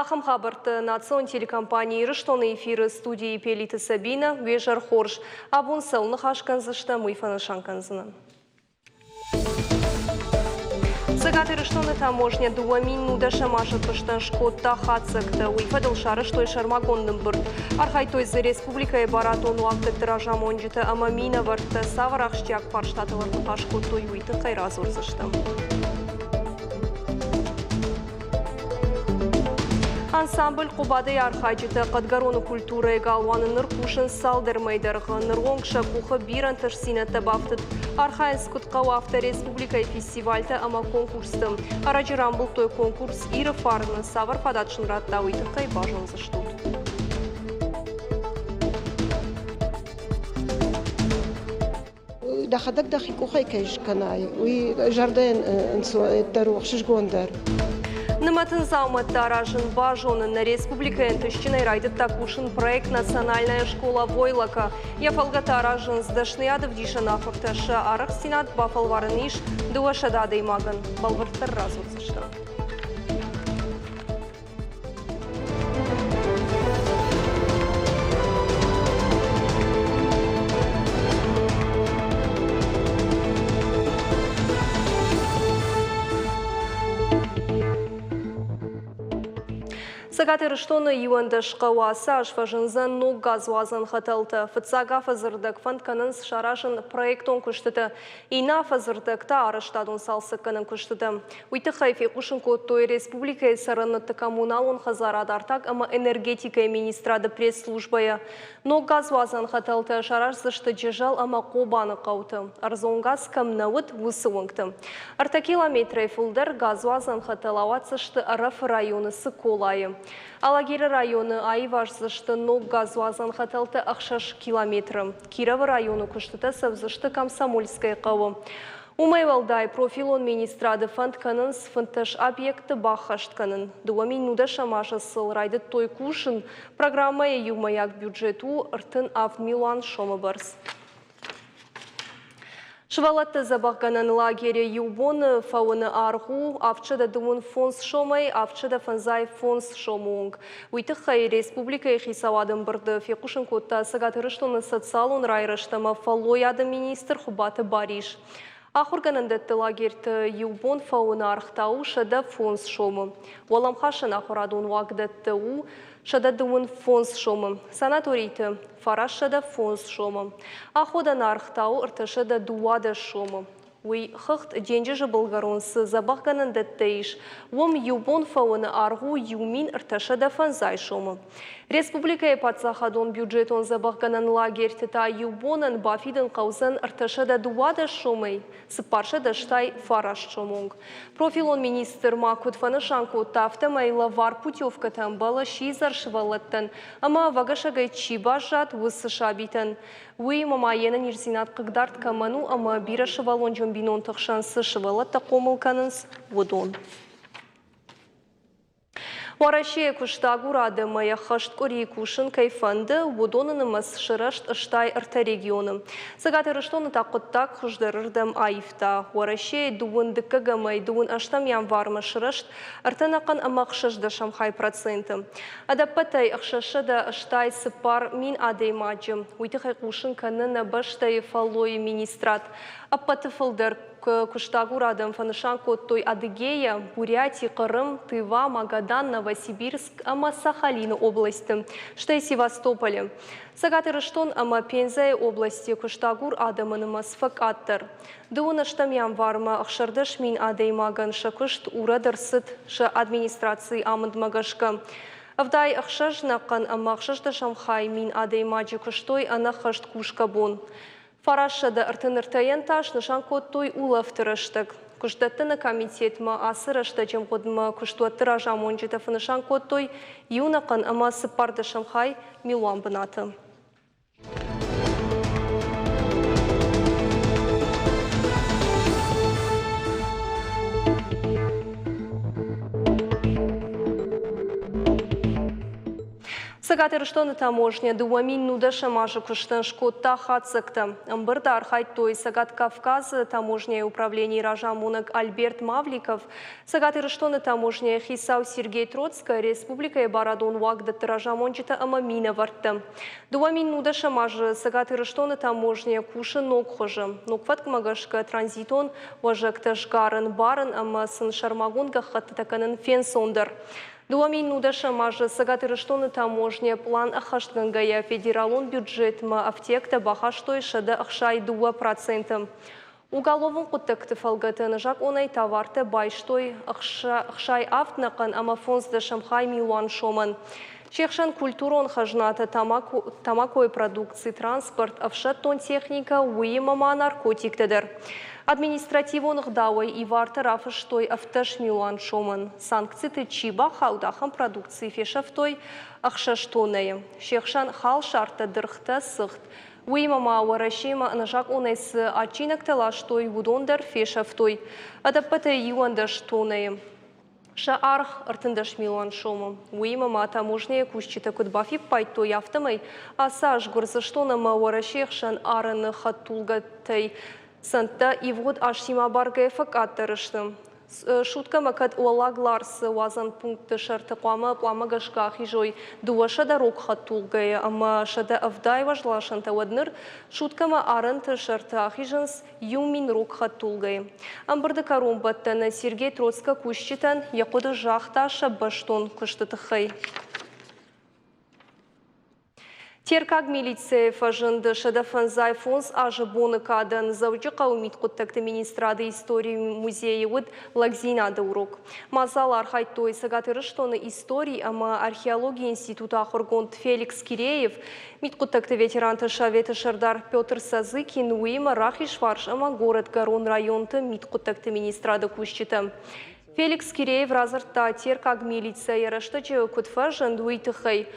Ахӕм хабӕрттӕ национ телекомпани Ирыстоны эфиры студийы Пелиты Сабинӕ. Уе зӕр хорз. Абон цӕуыл ныхас кӕндзыстӕм, уый фӕнысан кӕндзынӕн. Цӕгат Ирыстоны таможня 2019 азы куыстӕн скодта хатдзӕгтӕ. Уый фӕдыл сарӕзтой сӕрмагонд ӕмбырд. Архайдтой дзы республикӕйы барадон уагдӕтты разамонджытӕ ӕмӕ минӕвӕрттӕ. Цавӕр ахсджиаг фарстатыл ӕрныхас кодтой, уый тыххӕй радзурдзыстӕм. Ансамбль Хъуыбады-йы архайджытӕ Хъӕдгӕроны культурӕйы галуаны ныр кусынц цалдӕр мӕйы дӕргъы. Ныронг сӕ къухы бирӕ ӕнтыстдзинӕдтӕ бафтыд. Архайынц куыд хъӕуы, афтӕ республикӕйы фестивальтӕ ӕмӕ конкурсты. Ӕрӕджы рамбылдтой конкурс Иры фарн. Цавӕр фадат сын радта, уый тыххӕй базондзыстут. Дӕхӕдӕг дӕхи къухӕй кӕй скӕнай, уый зӕрдӕйӕн ӕнцондӕр у, ӕхсызгондӕр. Нымӕтын дзаумӕттӕ аразын базонын нӕ республикӕйы ӕнтыстджынӕй райдыдта кусын проект «Национальная школа войлока». Йӕ фӕлгӕты аразынц дӕсныйад ӕвдисӕн ахуыртӕ, сӕ арӕхстдзинад бафӕлварын ис 200 адӕймагӕн. Бӕлвырддӕр радзурдзыстӕм. Цӕгат Ирыстоны 11 хъӕуы ацы аз фӕзындзӕн ног газуадзӕн хӕтӕлтӕ. Фыццаг афӕдзы рдӕг фӕнд кӕнынц саразын проектон куыстытӕ, иннӕ афӕдзы рдӕг та арӕзтадон цалцӕггӕнӕн куыстытӕ. Уый тыххӕй фехъусын кодтой республикӕйы цӕрӕнуӕтты коммуналон хӕдзарад, артаг ӕмӕ энергетикӕйы министрады пресс-службӕйӕ. Ног газуадзӕн хӕтӕлтӕ сараздзысты Джызӕл ӕмӕ Хъобаны хъӕуты, ӕрдзон газ кӕм нӕ уыд, уыцы уынгты. 3 километрӕй фылдӕр газуадзӕн хӕтӕл ауадздзысты Ӕрӕфы районы Цыколайы. Алагиры районы аиваздзысты ног газуадзӕн хӕтӕлтӕ 6 километры. Кировы районы куыстытӕ цӕудзысты Комсомольскӕйы хъӕуы. Уымӕй уӕлдай, профилон министрады фӕнд кӕнынц 15 объекты баххӕст кӕнын. 2019 азы сыл райдыдтой кусын. Программӕйы иумӕйаг бюджет у 37 милуан сомы бӕрц. Сывӕллӕтты дзӕбӕхгӕнӕн лагеры иу боны фӕуыны аргъ у 725 сомӕй 755 сомы онг. Уый тыххӕй республикӕйы хицауады ӕмбырды фехъусын кодта Цӕгат Ирыстоны социалон райрӕзт ӕмӕ фӕллойады министр Хуыбаты Барис. Ахуыргӕнӕндӕтты лагерьты иу бон фӕуыны аргъ та у 105 сомы. Уӕлӕмхасӕн ахуырадон уагдӕтты у 125 сомы. Санаторийты 905 сомы. Аходӕн аргъ та у 312 сомы. Уый хыгъд денджызы былгӕрон цы дзӕбӕхгӕнӕндӕттӕ ис, уым иу бон фӕуыны аргъ у 1350 сомы. Республикӕйы паддзахадон бюджетон дзӕбӕхгӕнӕн лагерьты та иу бонӕн бафидын хъӕудзӕн 312 сомӕй 489 сомы онг. Профилон министр ма куыд фӕнысан кодта, афтӕмӕй лӕвар путевкӕтӕ ӕмбӕлы сидзӕр сывӕллӕттӕн ӕмӕ ӕвӕгӕсӕгӕй чи баззад, уыцы сабитӕн. Уыимӕ ма йе нӕниздзинад хъыгдард кӕмӕн у ӕмӕ бирӕсывӕллонджын бинонты хсӕн цы сывӕллӕттӕ хъомыл кӕнынц, уыдон. Уӕрӕсейы куыстагур адӕмӕй ӕххӕст къуыри кусын кӕй фӕнды, уыдоны нымӕц сырӕзт 83 регионы. Цӕгат Ирыстоны та хъуыддаг хуыздӕрырдӕм аивта. Уӕрӕсейы дыууын дыккӕгӕмӕй дыууын ӕстӕм январмӕ сырӕзт 3,6%. Ӕдӕппӕтӕй 684 000 адӕймаджы. Уый тыххӕй хъусын кӕны нӕ бӕстӕйы фӕллойы министрад. Ӕппӕты фылдӕр куыстагур адӕм фӕнысан кодтой Адыгея, Буряти, Хъырым, Тыва, Магадан, Новосибирск ӕмӕ Сахалины областы, стӕй Севастополы. Цӕгат Ирыстон ӕмӕ Пензӕйы областы куыстагур адӕмы нымӕц фӕкъаддӕр. Дыууын ӕстӕм январмӕ 16 000 адӕймагӕн сӕ куыст урӕд ӕрцыд сӕ администрацийы амындмӕ гӕсгӕ. 76,6 мин адӕймаджы куыстой ӕнӕххӕст кусгӕ бон. 933-йӕн та снысан кодтой улӕфты рӕстӕг. Куыстдӕттыны комитетмӕ ацы рӕстӕджы мгъуыдмӕ куыстуӕтты разамонджытӕ фӕнысан кодтой 1,4 милуан бынаты. Цӕгат Ирыстоны таможня 2019 азы куыстӕн скодта хатдзӕгтӕ. Ӕмбырды архайдтой Цӕгат Кавказы таможняйы управленийы разамонӕг Альберт Мавликов, Цӕгат Ирыстоны таможняйы хицау Сергей Троцкая, республикӕйы барадон уагдӕтты разамонджытӕ ӕмӕ минӕвӕрттӕ. 2019 азы Цӕгат Ирыстоны таможня кусы ног хуызы. Ног фӕткмӕ гӕсгӕ транзитон уӕзӕгтӕ сгарын, барын ӕмӕ сын сӕрмагонд гӕххӕттытӕ кӕнын фенцондӕр. 2019 азы Цӕгат Ирыстоны таможня пълан ӕххӕстгӕнгӕйӕ федералон бюджетмӕ ӕфтиӕгтӕ бахастой 162%. Уголовон хъуыддӕгты фӕлгӕты ӕнӕзакъонӕй товартӕ байстой 67,5 милуан сомӕн. Се хсӕн культурон хӕзнатӕ, тамакойы продукци, транспорт, ӕфсӕддон техникӕ, уыимӕ ма наркотиктӕ дӕр. Административон ӕгъдауӕй ивартӕ рафыстой 17 милуан сомӕн. Санкциты чи бахауд, ахӕм продукци фесӕфтой 6 тоннӕйы. Се хсӕн халсартӕ, дыргътӕ, цыхт. Уыимӕ ма Уӕрӕсемӕ ӕнӕзакъонӕй цы адджинӕгтӕ ластой, уыдон дӕр фесӕфтой. Ӕдӕппӕтӕй 11 тоннӕйы. Сӕ аргъ 13 милуан сомы. Уыимӕ ма таможняйы кусджытӕ куыд бафиппайдтой, афтӕмӕй ацы аз Гуырдзыстон ӕмӕ Уӕрӕсейы хсӕн арӕны хӕдтулгӕтӕй цӕндтӕ ивгъуыд азтимӕ абаргӕйӕ фӕкъаддӕр сты. Суткӕмӕ кӕд Уӕллаг Ларсы уадзӕн пунктты сӕрты хъуамӕ пъланмӕ гӕсгӕ ахизой 200 рог хӕдтулгӕйы ӕмӕ 170 уӕзласӕнтӕ, уӕд ныр суткӕмӕ арӕнты сӕрты ахизынц 1000 рог хӕдтулгӕйы. Ӕмбырды кӕронбӕттӕны Сергей Троцкӕ кусджытӕн йӕ хъуыды загъта сӕ бӕстон куысты тыххӕй. Теркаг милицӕйы фӕзынды 155 азы боны кадӕн Дзӕуджыхъӕуы мидхъуыддӕгты министрады историйы музейы уыд лӕгдзинады урок. Мадзалы архайдтой Цӕгат Ирыстоны истори ӕмӕ археологийы институты ахуыргонд Феликс Киреев, мидхъуыддӕгты ветеранты советы сӕрдар Петр Сазыкин, уыимӕ Рахизфарс ӕмӕ Горӕтгӕрон районты мидхъуыддӕгты министрады кусджытӕ. Феликс Киреев радзырдта, теркаг милицӕ йӕ рӕстӕджы куыд фӕзынд, уый тыххӕй.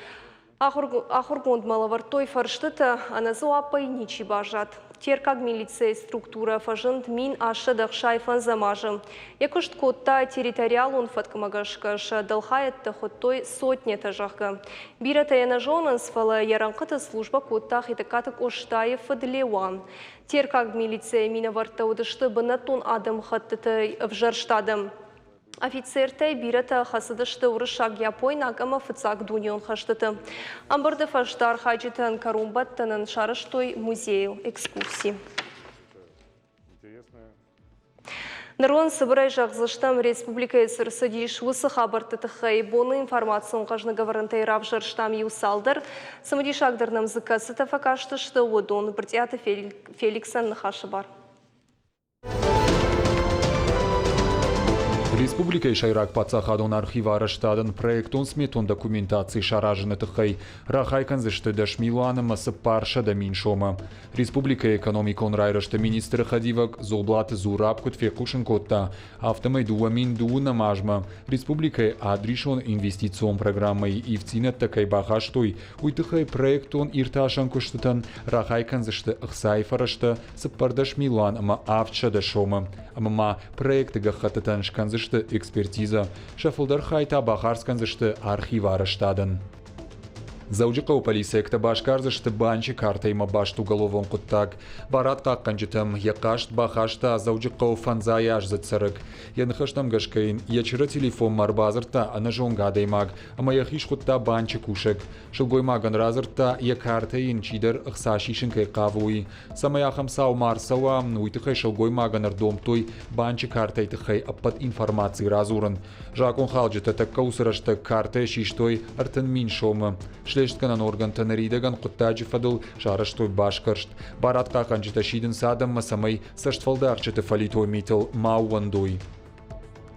Ахуыргондмӕ лӕвӕрдтой фӕрстытӕ, ӕнӕ дзуаппӕй ничи баззад. Теркаг милицӕйы структурӕ фӕзынд 1865 азы. Йӕ куыст кодта территориалон фӕткмӕ гӕсгӕ, сӕ дӕлхайӕдтӕ хуыдтой сотнятӕ, зӕгъгӕ. Бирӕтӕ йӕ нӕ зонынц, фӕлӕ йӕ рӕнхъыты службӕ кодта Хетӕгкаты Къостайы фыд Леуан. Теркаг милицӕйы минӕвӕрттӕ уыдысты бынӕттон адӕмыхӕттыты ӕвзӕрст адӕм. Офицертӕй бирӕтӕ хӕцыдысты уырыссаг-япойнаг ӕмӕ фыццаг дунеон хӕстыты. Ӕмбырды фӕстӕ архайджытӕн кӕронбӕттӕнӕн сарӕзтой музейыл экскурси. Ныр уын цыбырӕй зӕгъдзыстӕм, республикӕйы цы рцыдис, уыцы хабӕртты тыххӕй. Боны информацион хъӕзныгӕвӕрӕнтӕй равзӕрстам иу цалдӕр. Цымыдисагдӕр нӕм дзы кӕцытӕ фӕкастысты, уыдон. Брытъиаты Феликсӕн ныхасы бар. Республикӕйы сӕйраг паддзахадон архивы арӕзтадӕн проектон-сметон документаци саразыны тыххӕй рахай кӕндзысты 10 милуан ӕмӕ 400 000 сомы. Республикӕйы экономикон райрӕзты министры хӕдивӕг Дзоблаты Зураб куыд фехъусын кодта, афтӕмӕй 2020 азмӕ республикӕйы адрисон инвестицион программӕйы ивддзинӕдтӕ кӕй бахастой, уый тыххӕй проектон иртасӕн куыстытӕн рахай кӕндзысты ӕхцайы фӕрӕзтӕ 14 милуан ӕмӕ 700 сомы, ӕмӕ ма проекты гӕххӕттытӕн скӕндзысты экспертизӕ, сӕ фылдӕр хай та бахардз кӕндзысты архивы арӕзтадӕн. Дзӕуджыхъӕуы полициӕгтӕ басгардзысты банчы картӕимӕ баст уголовон хъуыддаг. Барадхъахъхъӕнджытӕм йӕ хъаст бахаста Дзӕуджыхъӕуы фӕндзайаздзыд цӕрӕг. Йӕ ныхӕстӕм гӕсгӕ йын йӕ чыры телефонмӕ ӕрбадзырдта ӕнӕзонгӕ адӕймаг ӕмӕ йӕхи схуыдта банчы кусӕг. Сылгоймагӕн радзырдта, йӕ картӕй йын чидӕр ӕхца сисын кӕй хъавы, уый. Цӕмӕй ахӕм цау ма ӕрцӕуа, уый тыххӕй сылгоймагӕн ӕрдомдтой банчы картӕйы тыххӕй ӕппӕт информаци радзурын. Закъонхалджытӕ тӕккӕ уыцы рӕстӕг картӕйӕ систой 30 000 сомы. Слестгӕнӕн органтӕ ныридӕгӕн хъуыддаджы фӕдыл сарӕзтой басгӕрст. Барадхъахъхъӕнджытӕ сидынц адӕммӕ, цӕмӕй цӕстфӕлдахджыты фӕлитой митыл ма ӕууӕндой.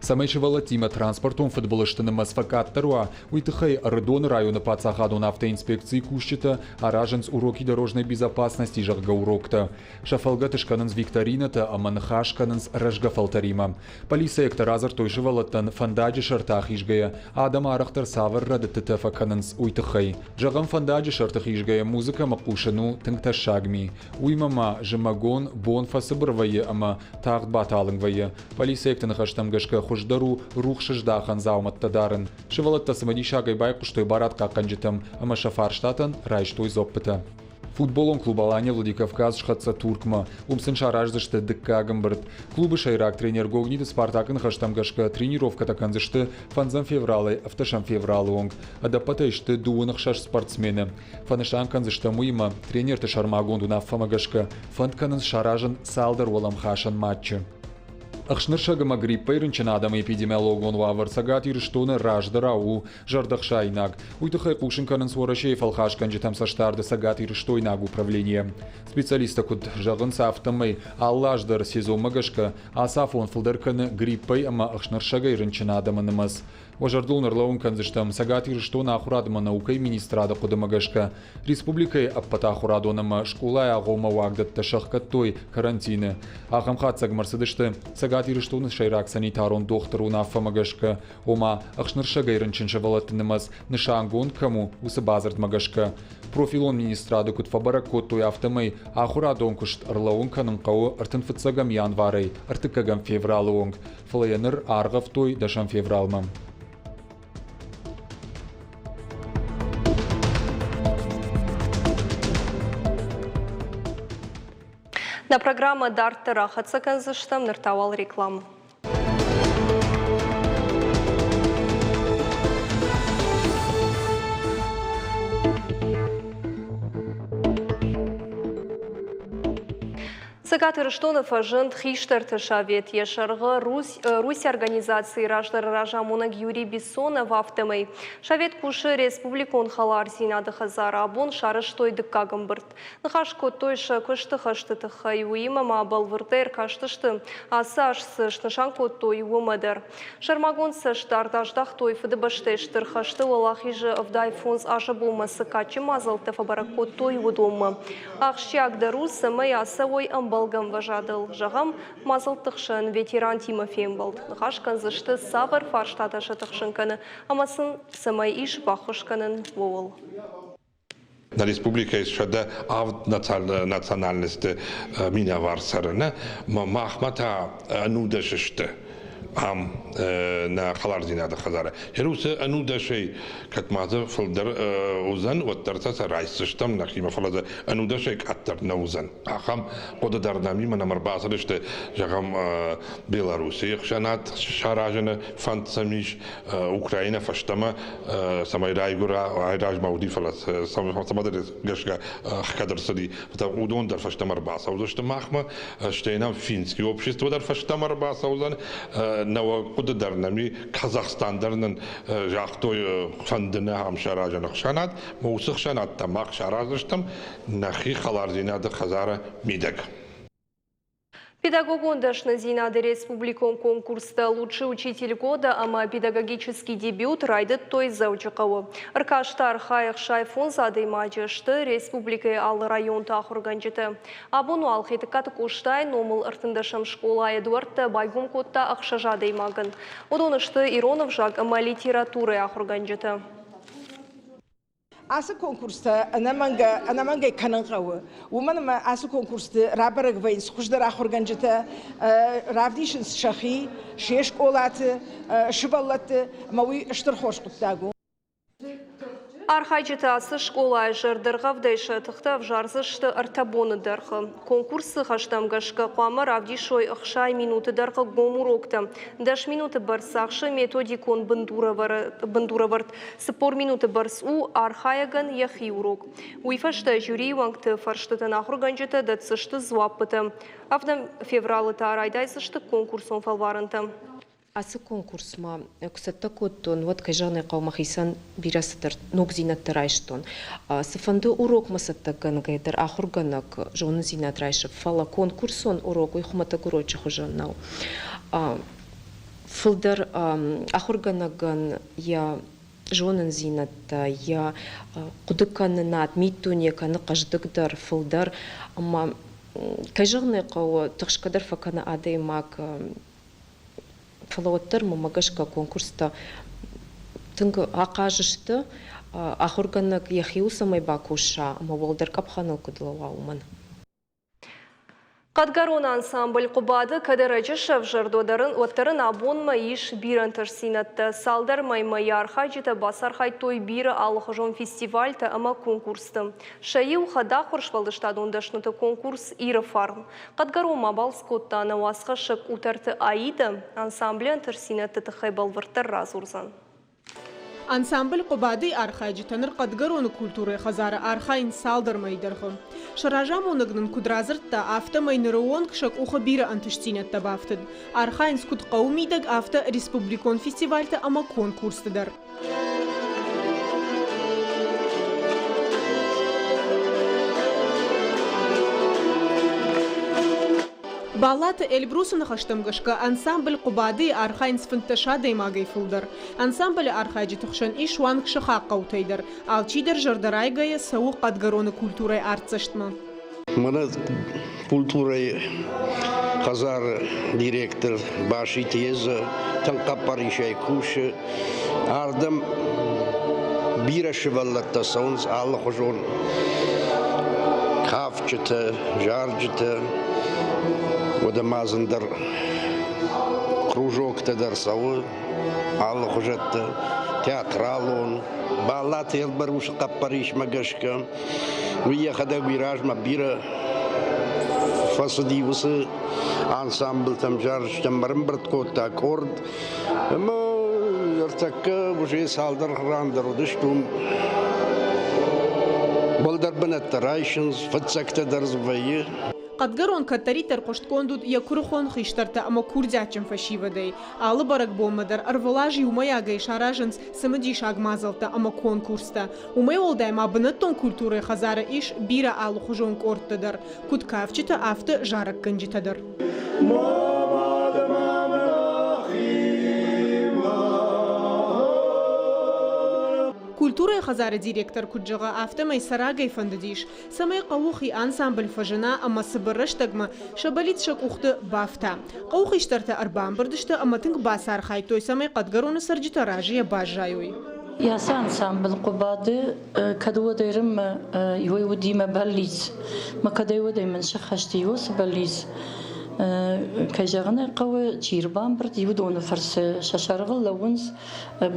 Цӕмӕй сывӕллӕттимӕ транспортон фыдбылызты нымӕц фӕкъаддӕр уа, уый тыххӕй Ӕрыдоны районы паддзахадон автоинспекцийы кусджытӕ аразынц «Уроки дорожной безопасности», зӕгъгӕ, уроктӕ. Сӕ фӕлгӕты скӕнынц викторинӕтӕ ӕмӕ ныхас кӕнынц рӕзгӕ фӕлтӕримӕ. Полицейӕгтӕ радзырдтой сывӕллӕттӕн, фӕндаджы сӕрты ахизгӕйӕ, адӕм арӕхдӕр цавӕр рӕдыдтытӕ фӕкӕнынц, уый тыххӕй. Зӕгъӕм, фӕндаджы сӕрты хизгӕйӕ музыкӕмӕ хъусын у тынг тӕссаг ми. Уыимӕ ма зымӕгон бон фӕцыбыр вӕййы ӕмӕ тагъд баталынг вӕййы. Полицейӕгты ныхӕстӕм гӕсгӕ. хуыздӕр у рухсыздахӕн дзаумӕттӕ дарын. Сывӕллӕттӕ цымыдисагӕй байхъуыстой барадхъахъхъӕнджытӕм ӕмӕ сӕ фарстатӕн райстой дзуӕппытӕ. Футболон клуб «Алания» Владикавказ схӕццӕ Туркмӕ. Уым сын сараздзысты дыккаг ӕмбырд. Клубы сӕйраг тренер Гогниты Спартакы ныхӕстӕм гӕсгӕ тренировкӕтӕ кӕндзысты фӕндзӕм февралӕй ӕвддӕсӕм февралы онг. Ӕдӕппӕтӕй сты 26 спортсмены. Фӕнысан кӕндзыстӕм уыимӕ, тренерты сӕрмагонд уынаффӕмӕ гӕсгӕ фӕнд кӕнынц саразын цалдӕр уӕлӕмхасӕн матчы. Ӕхснырсӕг ӕмӕ гриппӕй рынчын адӕмы эпидемиологон уавӕр Цӕгат Ирыстоны раздӕрау у зӕрдӕхсаинаг. Уый тыххӕй хъусын кӕнынц Уӕрӕсейы фӕлхасгӕнджытӕм цӕстдарды цӕгатирыстойнаг управленийӕ. Специалисттӕ куыд зӕгъынц, афтӕмӕй алы аз дӕр сезонмӕ гӕсгӕ ацы афон фылдӕр кӕны гриппӕй ӕмӕ ӕхснырсӕгӕй рынчын адӕмы нымӕц. Уӕ зӕрдыл ӕрлӕууын кӕндзыстӕм, Цӕгат Ирыстоны ахуырад ӕмӕ наукӕйы министрады хъуыдымӕ гӕсгӕ, республикӕйы ӕппӕт ахуырадон ӕмӕ скъолайы агъоммӕ уагдӕттӕ сӕхгӕдтой карантины. Ахӕм хатдзӕгмӕ ӕрцыдысты Цӕгат Ирыстоны сӕйраг санитарон дохтыры уынаффӕмӕ гӕсгӕ, ома ӕхснырсӕгӕй рынчын сывӕллӕтты нымӕц нысангонд кӕм у, уыцы бадзырдмӕ гӕсгӕ. Профилон министрады куыд фӕбӕрӕг кодтой, афтӕмӕй ахуырадон куыст ӕрлӕууын кӕнын хъӕуы 35 январӕй 3 февралы онг, фӕлӕ йӕ ныр аргъӕвтой 10 февралмӕ. Нӕ программӕ дарддӕр ахӕццӕ кӕндзыстӕм, ныр та уал рекламӕ. Цӕгат Ирыстоны фӕзынд хистӕрты совет. Йӕ сӕргъы Русь организацийы раздӕры разамонӕг Юрий Бессонов, афтӕмӕй. Совет кусы республикон хӕлардзинады хӕдзары. Абон сарӕзтой дыккаг ӕмбырд. Ныхас кодтой сӕ куысты хӕсты тыххӕй, уыимӕ ма бӕлвырдӕй ӕркастысты, ацы аз цы снысан кодтой, уымӕ дӕр. Сӕрмагонд цӕстдард аздӕхтой Фыдыбӕстӕйы Стыр хӕсты Уӕлахизы 75 азы бонмӕ цы кадджын мадзӕлттӕ фӕбӕрӕг кодтой, уыдонмӕ. Ахсджиагдӕр у, цӕмӕй ацӕуой ӕмбӕлгӕ ӕмвӕзадыл. Зӕгъӕм, мадзӕлтты хсӕн ветерантимӕ фембӕлд. Ныхас кӕндзысты, цавӕр фарстатӕ сӕ тыхсын кӕны ӕмӕ сын цӕмӕй ис баххуыс кӕнын, ууыл. Нӕ республикӕйы 107 национальносты минӕвар цӕры, нӕ? Махмӕ та ӕнудӕс сты ам нӕ хӕлардзинады хӕдзары. Уыцы ӕнудӕсӕй кӕд ма дзы фылдӕр уыдзӕн, уӕддӕр сӕ райсдзыстӕм нӕхимӕ, фӕлӕ дзы ӕнудӕсӕй къаддӕр нӕ уыдзӕн. Ахӕм хъуыды дӕр нӕм и, мӕнӕ ӕрбацыдысты, зӕгъӕм, Белоруссийы ӕхсӕнад саразыны фӕнд сӕм ис, Украинӕ фӕстӕмӕ цӕмӕй райгуыра, айразмӕ уыди, фӕлӕ цӕмӕдӕр гӕсгӕ ӕхгӕд ӕрцыди. Уыдон дӕр фӕстӕмӕ ӕрбацӕудзысты махмӕ, стӕй нӕм финский общество дӕр фӕстӕмӕ ӕрбацӕудзӕн, нӕуӕг хъуыды дӕр нӕм и, Казахстан дӕр нын загътой, фӕнды нӕ ам саразӕн ӕхсӕнад, уыцы ӕхсӕнадтӕ мах сараздзыстӕм нӕхи хӕлардзинады хӕдзары мидӕг. Педагогон дӕсныдзинады республикон конкурстӕ «Лучший учитель года» ӕмӕ «Педагогический дебют» райдыдтой Дзӕуджыхъӕуы. Ӕркасты архайы 65 адӕймаджы сты республикӕйы алы районты ахуыргӕнджытӕ. Абон уал Хетӕгкаты Къостайы номыл ӕртындӕсӕм скъолайы дуӕрттӕ байгом кодта ӕхсӕз адӕймагӕн. Уыдон сты ирон ӕвзаг ӕмӕ литературӕйы ахуыргӕнджытӕ. Ацы конкурстӕ ӕнӕмӕнгӕй кӕнын хъӕуы, уымӕн ӕмӕ ацы конкурсты рабӕрӕг вӕййынц хуыздӕр ахуыргӕнджытӕ, равдисынц сӕхи, се скъолаты, сывӕллӕтты, ӕмӕ уый стыр хорз хъуыддаг у. Архайджытӕ ацы скъолайы зӕрдӕргъӕвдӕй сӕ тыхтӕ ӕвзардзысты ӕртӕ боны дӕргъы. Конкурсы хӕстӕм гӕсгӕ хъуамӕ равдисой 60 минуты дӕргъы гом уроктӕ. 10 минуты бӕрц ахсы методикон бындурӕвӕрд. 40 минуты бӕрц у архайӕгӕн йӕхи урок. Уый фӕстӕ жюрийы уӕнгты фӕрстытӕн ахуыргӕнджытӕ дӕтдзысты дзуаппытӕ. Ӕвдӕм февралы та райдайдзысты конкурсон фӕлварӕнтӕ. Ацы конкурсмӕ куы цӕттӕ кодтон, уӕд, кӕй зӕгъын ӕй хъӕуы, мӕхицӕн бирӕ цыдӕр ногдзинӕдтӕ райстон. Цыфӕнды урокмӕ цӕттӕгӕнгӕ дӕр ахуыргӕнӕг зонындзинад райсы, фӕлӕ конкурсон урок уый хуымӕтӕг урочы хуызӕн нӕу. Фылдӕр ахуыргӕнӕгӕн йӕ зонындзинӕдтӕ, йӕ хъуыдыкӕнынад, миддуне кӕны хъӕздыгдӕр, фылдӕр. Ӕмӕ, кӕй зӕгъын ӕй хъӕуы, тыхсгӕ дӕр фӕкӕны адӕймаг. Фӕлӕ уӕддӕр мӕнмӕ гӕсгӕ конкурстӕ тынг ахъаз сты, ахуыргӕнӕг йӕхиуыл цӕмӕй бакуса ӕмӕ уӕлдӕр къӕпхӕныл куыд лӕууа, уымӕн. Хъӕдгӕроны ансамбль Хъуыбады кӕд ӕрӕджы сӕвзӕрд, уӕддӕр ын абонмӕ ис бирӕ ӕнтыстдзинӕдтӕ. Цалдӕр мӕймӕ йӕ архайджытӕ бацархайдтой бирӕ алыхуызон фестивальтӕ ӕмӕ конкурсты. Сӕ иу хӕдахуыр сфӕлдыстадон дӕсныты конкурс Иры фарн. Хъӕдгӕронмӕ абалц кодта нӕ уацхӕссӕг Къутӕрты Аидӕ. Ансамблы ӕнтыстдзинӕдты тыххӕй бӕлвырддӕр радзурдзӕн. Ансамбль Хъуыбады-йы архайджытӕ ныр Хъӕдгӕроны культурӕйы хӕдзары архайынц цалдӕр мӕйы дӕргъы. Сӕ разамонӕг нын куыд радзырдта, афтӕмӕй ныры онг сӕ къухы бирӕ ӕнтыстдзинӕдтӕ бафтыд. Архайынц куыд хъӕуы мидӕг, афтӕ республикон фестивальтӕ ӕмӕ конкурсты дӕр. Баллаты Эльбрусы ныхӕстӕм гӕсгӕ, ансамбль Хъуыбады-йы архайынц 15 адӕймагӕй фылдӕр. Ансамблы архайджыты хсӕн ис суанг сыхаг хъӕутӕй дӕр. Алчидӕр зӕрдӕрайгӕйӕ цӕуы Хъӕдгӕроны культурӕйы артдзӕстмӕ. Мӕнӕ культурӕйы хӕдзары директор Баситы Еза тынг хъӕппӕрисӕй кусы. Ардӕм бирӕ сывӕллӕттӕ цӕуынц алыхуызон кафджытӕ, зарджытӕ, уӕдӕ ма дзы ӕндӕр кружоктӕ дӕр цӕуы. Алыхуызӕттӕ, театралон, Баллаты Елбарусы хъӕппӕрисмӕ гӕсгӕ, уый йӕхӕдӕг уый размӕ бирӕ фӕцыди уыцы ансамблтӕм, зарджытӕм ӕрӕмбырд кодта къорд ӕмӕ ӕртӕккӕ уже цалдӕр ран дӕр уыдысты уым. Уӕлдӕр бынӕттӕ райсынц, фыццӕгтӕ дӕр дзы вӕййы. Хъӕдгӕрон кӕддӕриддӕр хъуыстгонд уыд йӕ куырыхон хистӕртӕ ӕмӕ курдиатджын фӕсивӕдӕй. Алы бӕрӕгбонмӕ дӕр ӕрвылаз иумӕйагӕй саразынц цымыдисаг мадзӕлттӕ ӕмӕ конкурстӕ. Уымӕй уӕлдай ма бынӕттон культурӕйы хӕдзары ис бирӕ алыхуызон къордтӕ дӕр, куыд кафджытӕ, афтӕ зарӕггӕнджытӕ дӕр. Культурӕйы хӕдзары директор куыд зӕгъы, афтӕмӕй сӕ рагӕй фӕндыдис, цӕмӕй хъӕуы хи ансамбль фӕзына ӕмӕ цыбыр рӕстӕгмӕ сӕ бӕллиц сӕ къухты бафта. Хъӕуы хистӕртӕ ӕрбамбырд сты ӕмӕ тынг бацархайдтой, цӕмӕй Хъӕдгӕроны цӕрджытӕ разыйӕ баззайой. Ацы ансамбль Хъуыбады кӕд уӕдӕй рынмӕ иуӕй уыди мӕ бӕллиц, мӕ кӕдӕй уӕдӕй мын сӕххӕст и уыцы бӕллиц. Кӕй зӕгъын ӕй хъӕуы, чи ӕрбамбырд, уыдоны фӕрцы сӕ сӕргъыл лӕууынц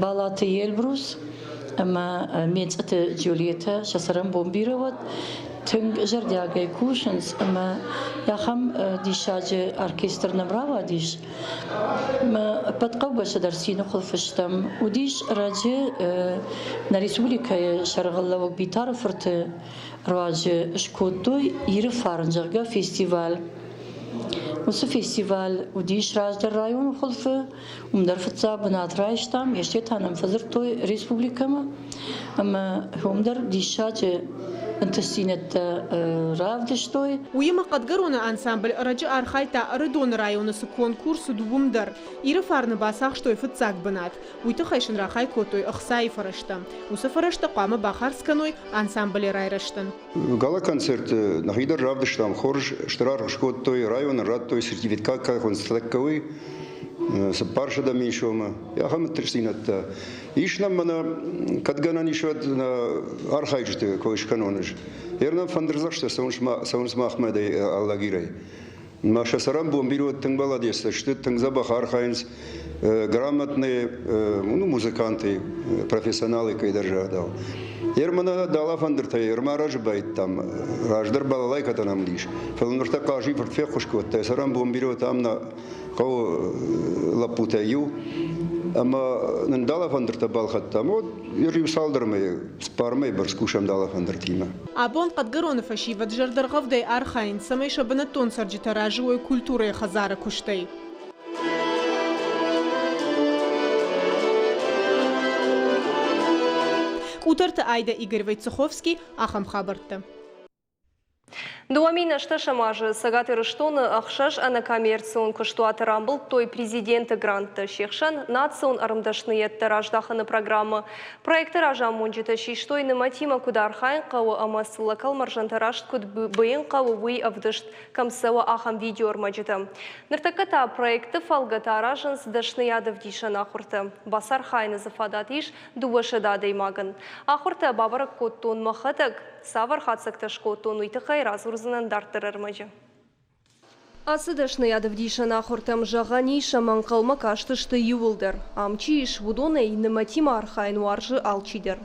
Балаты Эльбрус ӕмӕ Мецъыты Джульетӕ сӕ цӕрӕнбон бирӕ уӕд, тынг зӕрдиагӕй кусынц ӕмӕ ахӕм диссаджы оркестр нӕм рауадис. Мӕ ӕппӕт хъӕубӕстӕ дӕр цины хуылфы стӕм. Уыдис ӕрӕджы нӕ республикӕйы сӕргълӕууӕг Битары-фырты руаджы скодтой Иры фарн, зӕгъгӕ, фестиваль. Уыцы фестиваль уыдис раздӕр районы хуылфы, Уым дӕр фыццаг бынат райстам, есте та нӕм фӕдзырдтой республикӕмӕ ӕмӕ уым дӕр диссаджы ӕнтыстдзинӕдтӕ равдыстой. Уыимӕ Хъӕдгӕроны ансамбль ӕрӕджы архайдта Ӕрыдоны районы цы конкурс уыд, уым дӕр. Иры фарны бацахстой фыццаг бынат. Уый тыххӕй сын рахай кодтой ӕхцайы фӕрӕзтӕ. Уыцы фӕрӕзтӕ хъуамӕ бахардз кӕной ансамблы райрӕзтӕн. Гала-концерты нӕхи дӕр равдыстам хорз, стыр аргъ скодтой, районы радтой сертификат кӕй хуынц уый 400 000 сомы. Ахӕм тырсдзинӕдтӕ. Ис нӕм мӕнӕ, кӕд гӕнӕн ис, уӕд нӕ архайджыты кой скӕнон ӕз. Ер нӕм фӕндырдзӕхстӕ цӕуынц махмӕ Алагирӕй. Мӕ сӕ цӕрӕнбон бирӕ тынг маладецтӕ сты, тынг дзӕбӕх архайынц грамотные, ну, музыканты, профессионалы кӕйдӕр загъдау. Ер мӕнӕ дала фӕндыртӕй ӕрма разы байдтам, раздӕр балалайкӕтӕ нӕм уыдис, фӕлӕ ныртӕ Хъазийы фырт феххуыс кодта, цӕрӕнбон бирӕ там нӕ хъӕуы лӕппутӕй иу, ӕмӕ нын дала фӕндыртӕ балхӕдтам, вот иу цалдӕр мӕйы, цыппар мӕйы бӕрц кусӕм дала фӕндыртимӕ. Абон Хъӕдгӕроны фӕсивӕд зӕрдӕргъӕвдӕй архайынц, цӕмӕй сӕ бынӕттон цӕрджытӕ разы уой культурӕйы хӕдзары куыстӕй. Къутӕрты Айдӕ, Игорь Войцеховский, ахӕм хабӕрттӕ. 2018 азы Цӕгат Ирыстоны ӕхсӕз ӕнӕкоммерцион куыстуаты рамбылдтой президенты грантты, се хсӕн национ ӕрмдӕсныйӕдтӕ раздахыны программӕ. Проекты разамонджытӕ систой нымӕтимӕ куыд архайын хъӕуы ӕмӕ цы локалмӕрзӕнтӕ раст куыд быйын хъӕуы, уый ӕвдыст кӕм цӕуы, ахӕм видеоӕрмӕджытӕ. Ныртӕккӕ та проекты фӕлгӕты аразынц дӕсныйад ӕвдисӕн ахуыртӕ. Бацархайыны дзы фадат ис 200 адӕймагӕн. Ахуыртӕ бабӕрӕг кодтон мӕхӕдӕг. Цавӕр хатдзӕгтӕ скодтон, уый тыххӕй радзурдзынӕн дарддӕр ӕрмӕджы. Ацы дӕсныйад ӕвдисӕн ахуыртӕм зӕгъӕн ис, ӕмӕ ӕнхъӕлмӕ кастысты иууылдӕр. Ам чи ис, уыдонӕй нымӕтимӕ архайын уарзы алчидӕр.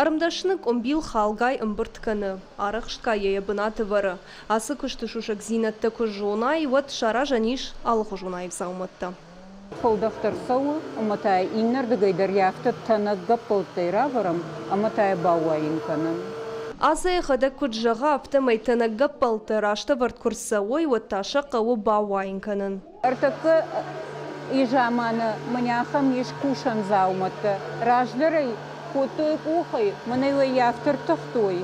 Ӕрмдӕсны къуымбил халгай ӕмбырд кӕны, арӕхстгай йӕ йӕ бынаты вӕры. Ацы куысты сусӕгдзинӕдтӕ куы зонай, уӕд саразӕн ис алыхуызон аив дзаумӕттӕ. Фӕлдӕхт ӕрцӕуы ӕмӕ та иннӕрдыгӕй дӕр йӕ афтӕ тӕнӕг гӕппӕлттӕй равӕрӕм ӕмӕ та йӕ бауайын кӕнӕм. Азӕ йӕхӕдӕг куыд зӕгъы, афтӕмӕй тӕнӕг гӕппӕлтӕ раст ӕвӕрд куы рцӕуой, уӕд та сӕ хъӕуы бауайын кӕнын. Ӕртӕккӕ и заманы мӕнӕ ахӕм ис кусӕн дзаумӕттӕ. Раздӕр ӕй кодтой къухӕй, мӕнӕ йӕ афтӕ ӕртыхтой.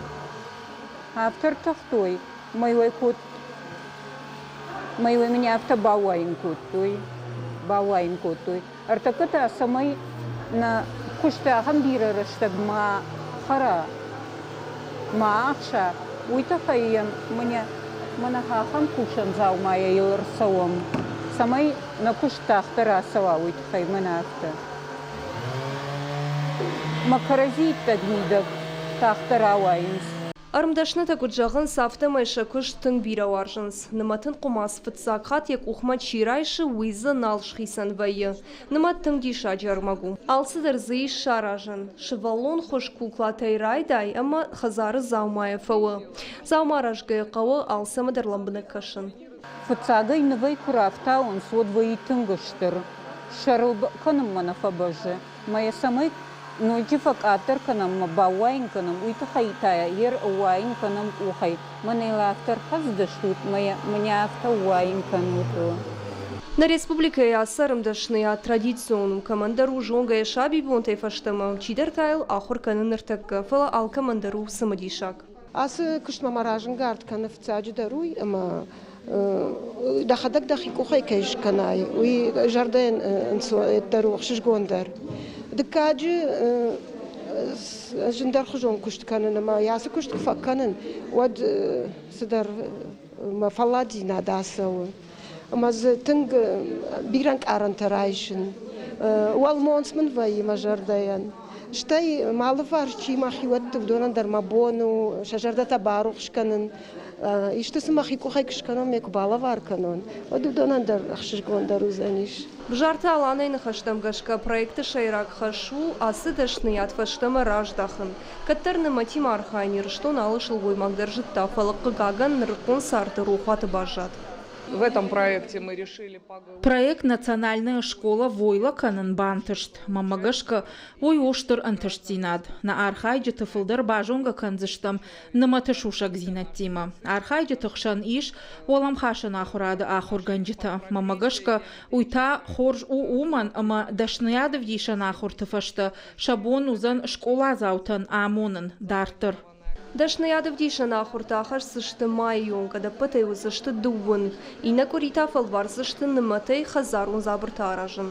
Афтӕ ӕртыхтой, мӕ код мӕ мын афтӕ бауайын кодтой, бауайын кодтой. Ӕртӕккӕ та цӕмӕй нӕ куысты ахӕм бирӕ рӕстӕг ма хӕра, ма ахса, уый тыххӕй йӕм мӕнӕ мӕнӕ ахӕм кусӕн дзаумайӕ йыл ӕрцӕуӕм, цӕмӕй нӕ куыст тагъддӕр ацӕуа, уый тыххӕй мӕнӕ афтӕ. Мӕ кӕрӕдзи иттӕг мидӕг тагъддӕр ауайынц. Ӕрмдӕснытӕ куыд зӕгъынц, афтӕмӕй сӕ куыст тынг бирӕ уарзынц. Нымӕтын хъуымац фыццаг хатт йӕ къухмӕ чи райсы, уый дзы нал схицӕн вӕййы. Нымӕт тынг диссаджы ӕрмӕг у. Алцыдӕр дзы ис саразӕн. Сывӕллон хуыз куклатӕй райдай ӕмӕ хӕдзары дзаумайӕ фӕуы. Дзаума аразгӕйӕ хъӕуы алцӕмӕ дӕр лӕмбынӕг кӕсын. Фыццагӕй нывӕй куы рафтауынц, уӕд вӕййы тынг стыр. Сӕрыл кӕнынмӕ нӕ фӕбӕззы. Мӕ йӕ цӕмӕй ноджы фӕкъаддӕр кӕнӕм ӕмӕ бауайын кӕнӕм, уый тыххӕй та йӕ ӕруайын кӕнӕм къухӕй. Мӕнӕ йыл афтӕ ӕрхӕцдзыстут, мӕ йӕ мӕнӕ афтӕ уайын кӕнут. Нӕ республикӕйы ацы ӕрмдӕсныйад традицион у, кӕмӕндӕр у зонгӕ йӕ сабибонтӕй фӕстӕмӕ, чидӕр та йыл ахуыр кӕны ныртӕккӕ, фӕлӕ алкӕмӕн дӕр у цымыдисаг. Ацы куыстмӕ мӕ разӕнгард кӕны фыццаджыдӕр уый, ӕмӕ дӕхӕдӕг дӕхи къухӕй кӕй скӕнай, уый зӕрдӕйӕн ӕнцондӕр у, ӕхсызгондӕр. Дыккаджы зындӕрхуызон куыст кӕнын ӕмӕ ацы куыст куы фӕкӕнын, уӕд цыдӕр мӕ фӕлладдзинад ацӕуы. Ӕмӕ дзы тынг бирӕ ӕнкъарӕнтӕ райсын. Уӕлмонц мын вӕййы мӕ зӕрдӕйӕн. Стӕй мӕ алыварс чи мӕ хиуӕтты, уыдонӕн дӕр мӕ бон у сӕ зӕрдӕтӕ барухс кӕнын. Исты сын мӕхи къухӕй куы скӕнон, ме куы балӕвар кӕнон, уӕд уыдонӕн дӕр ӕхсызгондӕр уыдзӕнис. Бзарты Аланӕйы ныхӕстӕм гӕсгӕ проекты сӕйраг хӕс у ацы дӕсныйад фӕстӕмӕ раздахын. Кӕддӕр нымӕтимӕ архайын Ирыстон алы сылгоймаг дӕр зыдта, фӕлӕ, хъыгагӕн, нырыккон царды рохуаты баззад. В этом проекте мы решили Проект «Национальная школа войла кӕнын бантыст. Мӕнмӕ гӕсгӕ, уый у стыр ӕнтыстдзинад. Нӕ архайджыты фылдӕр базонгӕ кӕндзыстӕм нымӕты сусӕгдзинӕдтимӕ. Архайджыты хсӕн ис уӕлӕмхасӕн ахуырады ахуыргӕнджытӕ. Мӕнмӕ гӕсгӕ, уый та хорз у уымӕн, ӕмӕ дӕсныйадӕвдисӕн ахуырты фӕстӕ сӕ бон уыдзӕн скъоладзаутӕн амонын дарддӕр. Дӕсныйадӕвдисӕн ахуыртӕ ахӕсдзысты майы онг, ӕдӕппӕтӕй уыдзысты дыууын. Иннӕ къуыри та фӕлвардзысты нымӕтӕй хӕдзарон дзабыртӕ аразын.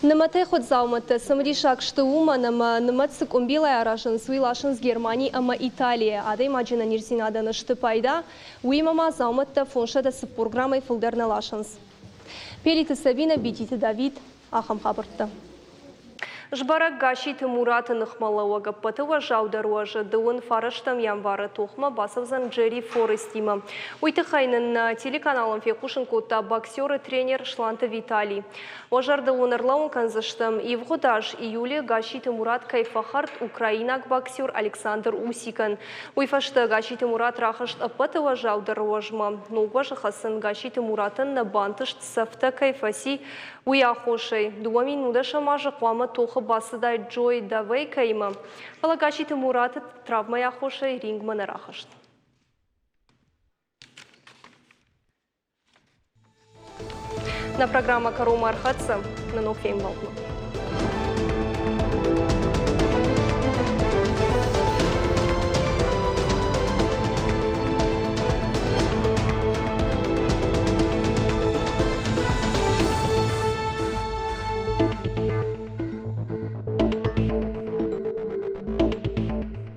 Нымӕтӕй хуыд дзаумӕттӕ цымыдисаг сты уымӕн, ӕмӕ нымӕт цы къуымбилӕй аразынц, уый ласынц Германи ӕмӕ Италийӕ. Адӕймаджы ӕнӕниздзинадӕн сты пайда, уыимӕ ма дзаумӕттӕ 540 граммӕй фылдӕр нӕ ласынц. Пелиты Сабинӕ, Бититы Давид, ахӕм хабӕрттӕ. Сбӕрӕг Гасситы Мураты ныхмӕлӕууӕг ӕппӕты уӕззаудӕр уӕзы дыууын фарӕстӕм январы тохмӕ бацӕудзӕн Джерри Форестимӕ. Уый тыххӕй нын нӕ телеканалӕн фехъусын кодта боксеры тренер Сланты Виталий. Уӕ зӕрдыл уын ӕрлӕууын кӕндзыстӕм, ивгъуыд аз июлы Гасситы Мурат кӕй фӕхӕрд украинаг боксер Александр Усикӕн. Уый фӕстӕ Гасситы Мурат рахызт ӕппӕты уӕззаудӕр уӕзмӕ. Ног уӕзы хӕцын Гасситы Муратӕн нӕ бантыст цӕфтӕ кӕй фӕци, уый аххосӕй. 2010 азы хъуамӕ тохы бацыдаид Джой Давейкӕимӕ, фӕлӕ Гасситы Мураты травмӕйы аххосӕй рингмӕ нӕ рахызт. Нӕ программӕ кӕронмӕ ӕрхӕццӕ. Нӕ ног фембӕлдмӕ.